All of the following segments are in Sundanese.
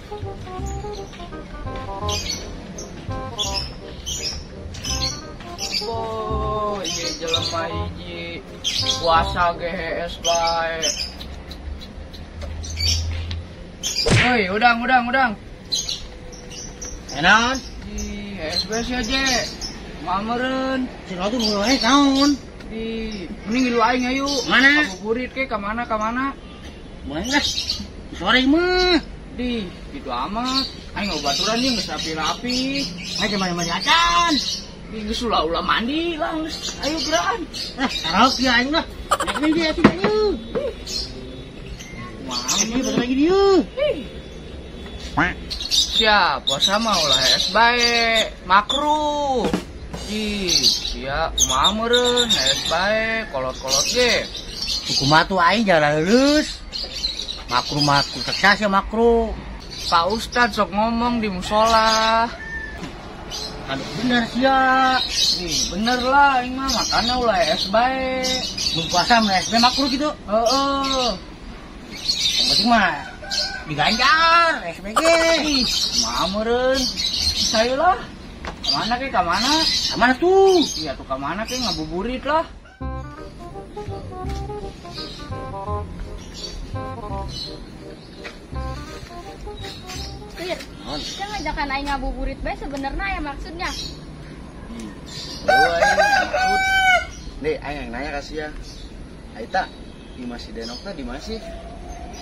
Oh, ieu jelema hiji puasa GHS bae. Hoi, udang. Enaon? Di HSB sia je. Mameureun. Cenah tuh mulai naon? Di mending ngilu aing ayo. Mana? Ngabuburit ke ka mana? Mana lah. Sore mah. Di gitu amat. Aing ngobaturan ieu geus rapi-rapi. Aing mandi acan. Di geus ulah-ulah mandi lah geus. Ayo geran. Ah, tarok ya aing lah. Naik deui atuh ayo. Wah, ini balik lagi dieu. Siap, puasa mah ulah es bae, makruh. Ih, sia kumaha meureun es bae, kolot-kolot ge. Kumaha tuh aing jalan lulus. Makruh makruh, sukses ya makruh. Pak Ustad sok ngomong di musola. Aduh bener sia. Ih, bener lah aing mah makana ulah es bae. Mun puasa mah es bae makruh gitu. Heeh. Yang penting mah diganjar SBG. Ih, meureun. Saya lah. Kamana ke kamana? Kamana tuh? Iya tuh kamana ke ngabuburit lah. Wir, kita ngajakan aing ngabuburit bae sebenarnya ya maksudnya. Oh, aing maksud. Nih, aing yang nanya ka sia. Aita, di masih Denokna di mana sih?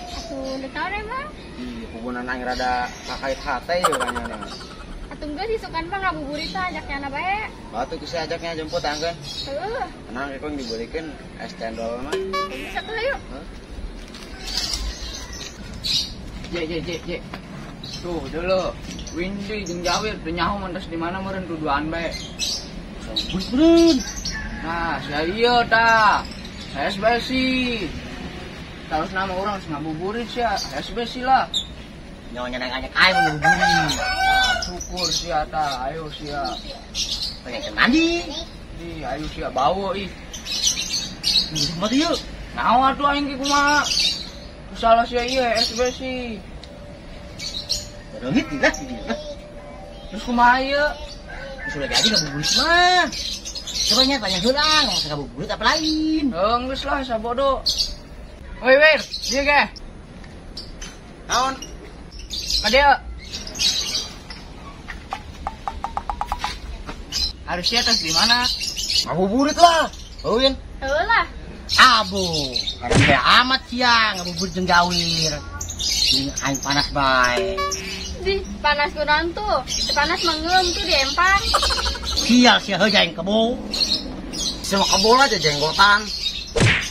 Atuh teu tahu deh mah. Ih, hubungan aing rada kakait hate ya kayaknya. Atuh geus isukan mah ngabuburit tah ajaknya na bae. Batu ku sia ajaknya jemput angkeun. Heuh. Tenang ke dibelikeun es cendol mah. Geus atuh ayo. Je. Tuh dulu Windy jeung Jawir teu nyaho mendes di mana meureun tuduhan bae. Meureun. Nah, sia ieu tah. SB sih. Terus nama orang ngabuburit sia, SB sih lah. Nyonya nang ajak aing ngabuburit. Nah, syukur sia tah, ayo sia. Pengen mandi. Ih, ayo sia bawa ih. Kumaha ieu? Naon atuh aing ge kumaha? Salah sia ieu SB sih. Reungit lah. Terus kumaha ieu? Sudah jadi ngabuburit mah. Coba nya tanya heula, ngomong ngabuburit apa lain? Heuh, geus lah sabodo. Woi, Wir, dia ge. Naon? Ka dieu. Harusnya tes di mana? Ngabuburit lah. Euin. Heuh lah. Abu, karena amat sia ngabuburit jeung Jawir. Jeung aing panas bae. Di panas kunaon tuh? Panas mengeum tuh di empang. Sial sia heuh aing kebo. Sia mah kebo lah jenggotan.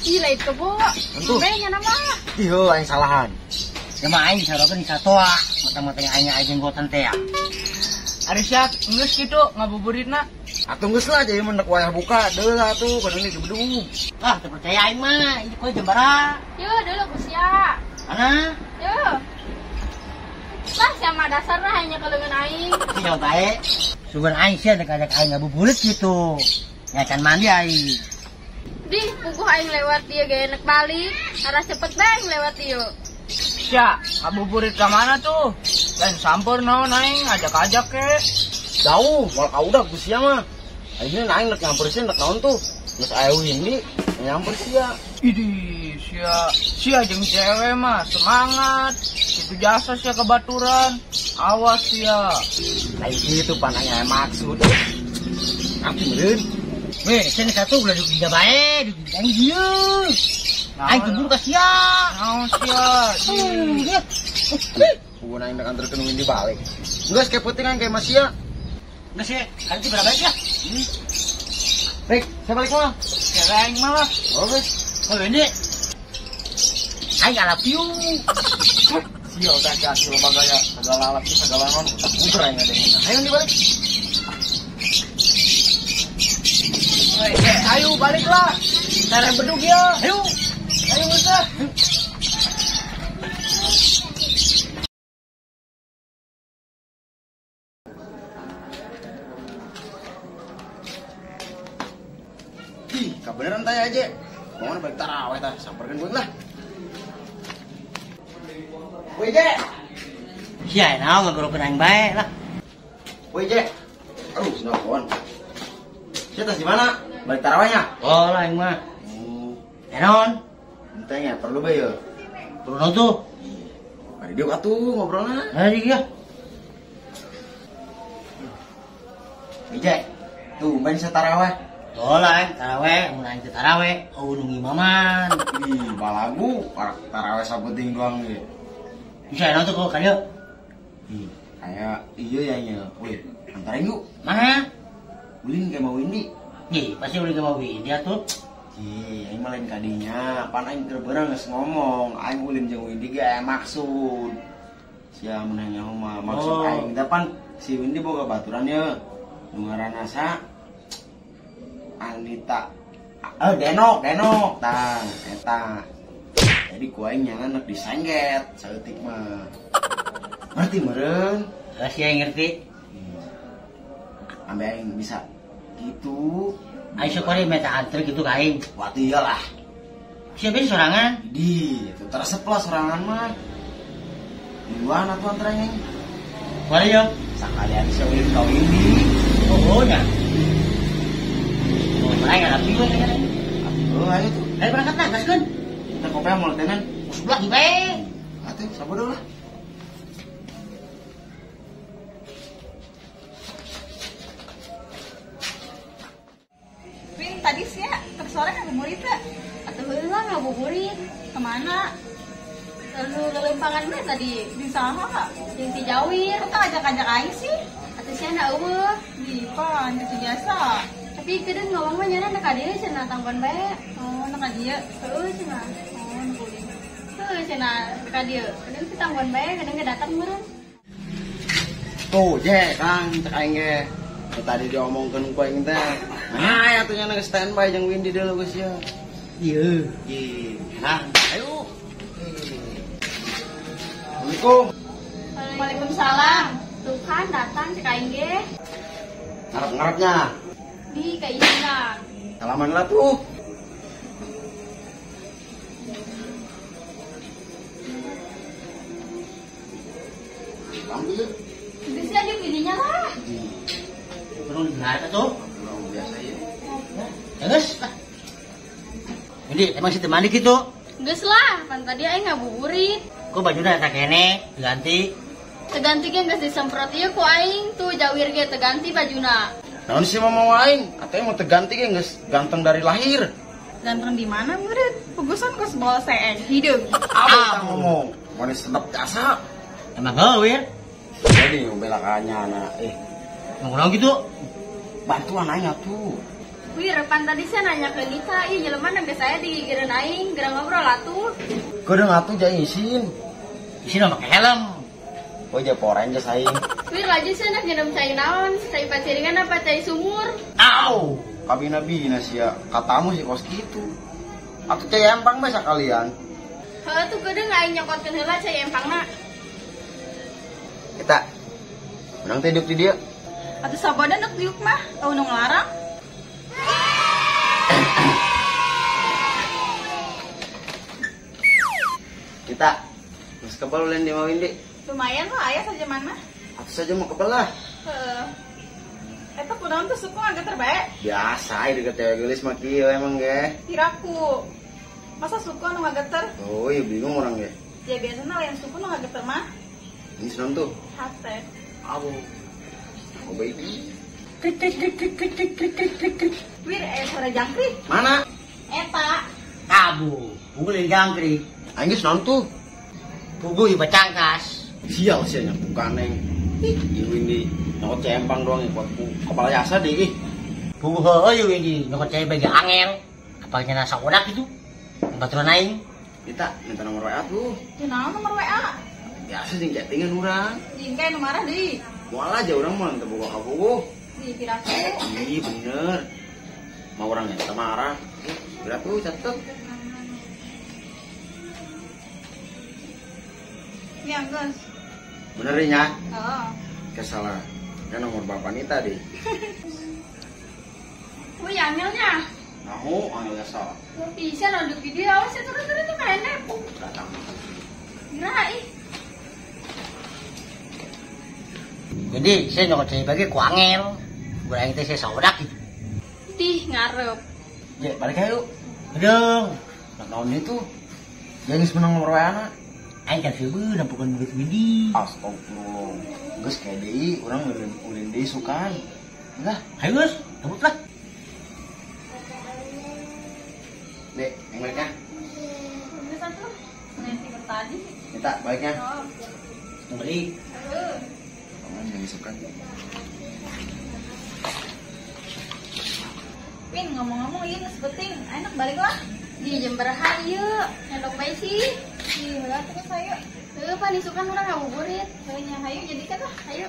Ih, lain kebo. Tentu. Nya nama. Ih, heuh aing salahan. Ya mah aing sarokeun satoa, mata-mata aing aing jenggotan teh ya. Ari sia geus kitu ngabuburitna. Atuh geus lah jadi mendek wayah buka deui lah atuh kudu ini dibedug. Ah, teu percaya aing mah, ieu koe jembara. Yo, dulu ku sia. Mana? Yo. Lah sama dasarna hanya kaleungeun aing. Sia bae. Sugan aing sia dek ajak aing ngabuburit kitu. Nyacan mandi aing. Di, puguh aing lewat dia ge enek balik. Arah cepet bae aing lewat dieu. Sia, ngabuburit ka mana tuh? Lain samper naon aing ajak-ajak ke. Jauh, moal kaudag ku sia mah. Aing aing nek nyamper sia nek naon tuh. Geus aya Windy nyamper sia. Idih, sia jeung cewek mah semangat. Itu jasa sia kebaturan. Awas sia. Lain kitu pananya maksud. Aku meureun. Weh, sia satu ulah diga bae, diga aing dieu. Aing cemburu ka sia. Naon sia? Hubungan aing nek anterkeun Windy balik. Geus keputing aing ka sia. Geus ye, kan itu berapa ya? Baik, saya balik mah. Cewek aing mah lah. Oh, geus. Oh, ini. Aing I love you. Sial teh kasih loba gaya, segala alat segala non, tak puter aing ngadengin. Ayo nih balik. Woi, ayo balik lah. Cara bedug ya. Ayo. Ayo geus. Ih, kabeneran tanya aja. Mau balik taraweh tah, samperkeun gua lah. Woi, Je. Sia naon ngagorokeun aing bae lah. Woi, Je. Aduh, senapon. Sia tas di mana? Balik tarawihnya? Oh, lah aing mah. Naon? Enteng ya, perlu bae ya. Perlu naon tuh? Mari diuk atuh ngobrolna. Mari ya. Je, tuh main sia tarawih. Oh lah, aing tarawih, mun aing teu tarawih, eueuh nu ngimaman. Ih, balagu, tarawih sapenting doang ge. Bisa naon tuh kok ka dieu? Ih, kayak iya ya nya. Wih, antarin yuk. Mana? Ulin ke mau Windy. Ih, pasti ulin ke mau Windy atuh. Ih, aing mah lain kadinya. Pan aing keur beurang geus ngomong, aing ulin jeung Windy ge aya maksud. Sia mun nyaho mah maksud aing teh pan si Windy boga baturan ye. Nu ngaranna sa Anita. Denok, tah eta. Jadi ku aing nyangan nek disengget saeutik mah. Ngerti meureun? Geus sia ngerti. Ambe aing bisa gitu. Aing sok kori meta anter gitu ka aing. Waktu iyalah. Sia beuh sorangan? Di, itu teresep lah sorangan mah. Duluan atuh anter aing. Kuari yo. Sakalian sia ulin ka Windy. Oh, nya. Oh, aing ngapi we nya. Oh, ayo tuh. Ayo berangkat lah, gaskeun. Kita kopi mau tenan. Sebelah di bae. Atuh, sabodo lah. Win, tadi sia tersore ngabuburit teh? Atuh heula ngabuburit. Kemana? Lalu lelempangan mah tadi. Di saha? Jeung si Jawir. Kok tak ajak-ajak aing sih? Atuh sia na eueuh. Di pan gitu biasa. Tapi kedeung ngomong mah nyana na ka dieu cenah tanggon bae. Oh, na ka dieu. Heueuh cenah. Oh, nu kuring. Heueuh cenah ka dieu. Kedeung si tanggon bae, kedeung ge datang meureun. Tuh, Je, Kang, cek aing ge. Tadi diomongkeun ku aing teh. Nah, aya tuh nyana standby jeung Windy deuleu geus ya. Ieu. Ieu. Nah, ayo. Assalamualaikum. Waalaikumsalam. Tuh kan datang cek aing ge. Ngarep-ngarepnya. Di ka isina. Salaman lah tuh. Ambil. Geus sia di lah. Perlu digelar atuh. Perlu biasa ya. Geus lah. Ini emang si mandi gitu? Geus lah, pan tadi aing ngabuburit. Kok bajuna eta kene diganti? Teganti ge geus disemprot ieu ku aing, tuh Jawir ge teganti bajuna. Naon sih mau aing? Katanya mau teganti ge geus ganteng dari lahir. Ganteng di mana murid? Pugusan geus bol seeng hideung. Apa ngomong? Manis sedap jasa. Emang heuh, Wir. Jadi belakannya anak Ngomong gitu? Bantuan aing atuh. Wih, repan tadi saya nanya ke Nita, ih jelema nembe saya digigireun aing, gerang ngobrol atuh. Kedeung atuh jang isin. Isin mah make helm. Oh, ja Power Rangers aing. Wih, laju saya nak nyenem cai naon, cai paciringan apa cai sumur? Au, kabina-bina sia, katamu sih kos kitu. Atuh cai empang bae sakalian. Heuh tuh kedeung aing nyokotkeun heula cai empangna. Eta. Urang teh diuk di dieu. Atuh saboda nuk diuk mah, tau nu nglarang. Kita geus kebal ulin di mau Windy. Lumayan lah aya saja mana. Atuh saja mau kebal lah. Heeh. Eta kunaon tuh suku agak terbaik. Biasa ieu deket cewek geulis mah kieu emang ge. Kiraku. Masa suku anu ngageter? Oh, iya bingung orang ge. Ya biasana lain suku nu ngageter mah. Ini senang tuh. Hate. Abu. Oh baby. Krik krik krik krik krik krik krik krik krik. Wir, suara jangkrik. Mana? Eta. Abu, puguh jangkrik. Aing geus naon tuh? Puguh ieu cangkas. Sial sia nya bukan neng. Ih, ieu ini nyokot cempang doang ya buat kepala jasa deh ih. Puguh heueuh ieu ini nyokot cai bagi angel. Apa nya sakodak gitu? Baturan aing. Kita minta nomor WA tuh. Kunaon nomor WA? Biasa sih chattingan urang. Jeung kae nu marah deui. Moal aja urang mah teu boga kabogoh. Di piraku. Ih, bener. Mau orang yang marah. Berat tuh catet. Ya, guys. Bener ya? Oh. Kesalah. Kan nomor bapak Nita deh. Wih, angelnya. Nahu, angelnya salah. Bisa nunduk di dia, awas ya turun-turun tuh mainnya. Datang. Gerah, ih. Jadi saya nyokot cai bage ku angel. Gua aing teh saya saudak gitu. Dih ngarep. Je, balik ayo. Gedeng. Nah, tahun itu. Dia geus menang nomor WA-na. Aing kan seubeun nampukeun duit Windy. Astagfirullah. Geus kayak deui urang ulin deui sukan. Lah, ayo geus, cabut lah. Dek, yang baliknya. Geus atuh. Nanti tadi. Minta baliknya. Oh. Balik. Heeh. Aman jadi sukan. Win, ngomong-ngomong ieu geus penting. Enak balik lah. Di jam beraha ieu, nyandok bae sih. Ih, heula terus ayo. Heuh, pan isukan urang ngabuburit. Heuh nya hayu jadikan lah. Ayo.